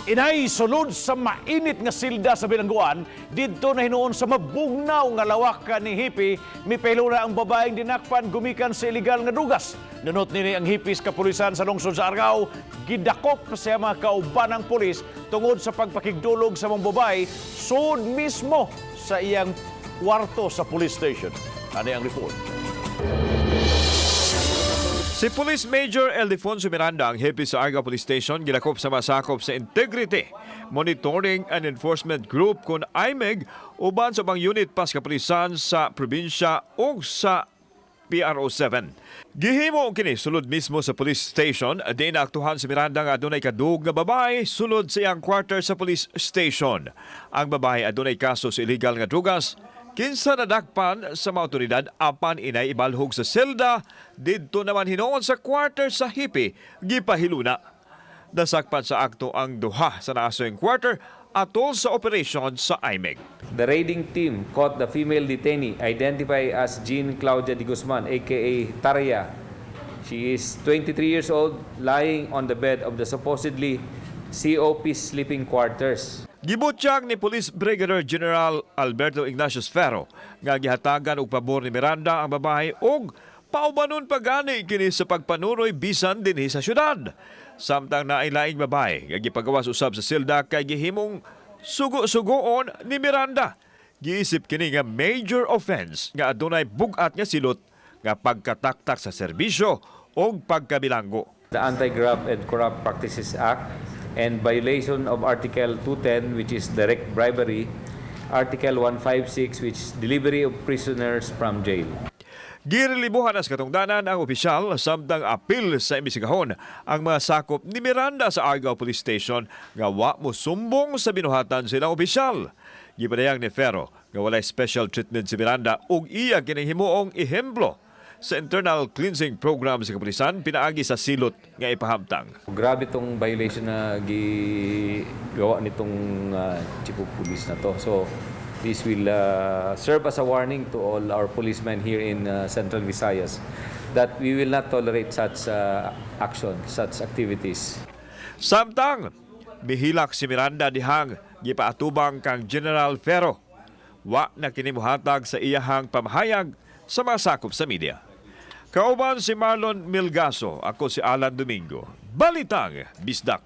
Inay sulod sa mainit nga silda sa bilangguan, didto na hinuon sa mabugnaw nga lawak ni Hipi, mipahiluna ang babaeng dinakpan gumikan sa illegal nga drugas. Nunot nini ang hipis kapulisan sa lungsod sa Argao, gidakop sa mga kaubanang pulis tungod sa pagpakigdulog sa mga babae sud mismo sa iyang kwarto sa police station. Ani ang report. Si Police Major Eldefonso Miranda, ang hepe sa Argao Police Station, gilakop sa masakop sa Integrity Monitoring and Enforcement Group kon IMEG uban sa ubang unit pas kapulisan sa probinsya ug sa PRO7. Gihimo kini sulod mismo sa police station, di naaktuhan si Miranda nga adunay kadug nga babae sulod sa iyang quarter sa police station. Ang babae adunay kaso sa illegal nga drugas, kinsa nadakpan sa mga otoridad apan inay ibalhog sa selda didto naman hinuon sa quarter sa hipi gipahiluna. Nasakpan sa akto ang duha sa naasoyng quarter atol sa operation sa IMEG. The raiding team caught the female detainee, identified as Jean Claudia de Guzman, aka Tarya. She is 23 years old, lying on the bed of the supposedly COP sleeping quarters. Gibutyag ni Police Brigadier General Alberto Ignacio Ferro nga gihatagan og pabor ni Miranda ang babae og paubanon pagani kini sa pagpanuroy bisan dinhi sa syudad. Samtang naay laing babae nga gipagawas usab sa silda kay gihimong sugo-sugoon ni Miranda. Giisip kini nga major offense nga adunay bug-at nga silot nga pagkataktak sa serbisyo og pagkabilanggo. The Anti-Graft and Corrupt Practices Act and violation of Article 210, which is direct bribery, Article 156, which is delivery of prisoners from jail. Girelibuhan na sa katungdanan ang opisyal samtang apil sa imbestigahon ang mga sakop ni Miranda sa Argao Police Station nga wa mo sumbong sa binuhatan silang opisyal. Gipadayag ni Ferro nga walay special treatment si Miranda ug iya kining himuong ehemplo sa internal cleansing program sa kapulisan pinaagi sa silot nga ipahamtang. Grabe tong violation na gigawa nitong chief of police na to. So this will serve as a warning to all our policemen here in Central Visayas that we will not tolerate such action, such activities. Samtang mihilak si Miranda dihang gipaatubang kang General Ferro. Wa na kini mohatag sa iyahang pamahayag sa mga sakop sa media. Kauban si Marlon Milgaso, ako si Alan Domingo. Balitang Bisdak.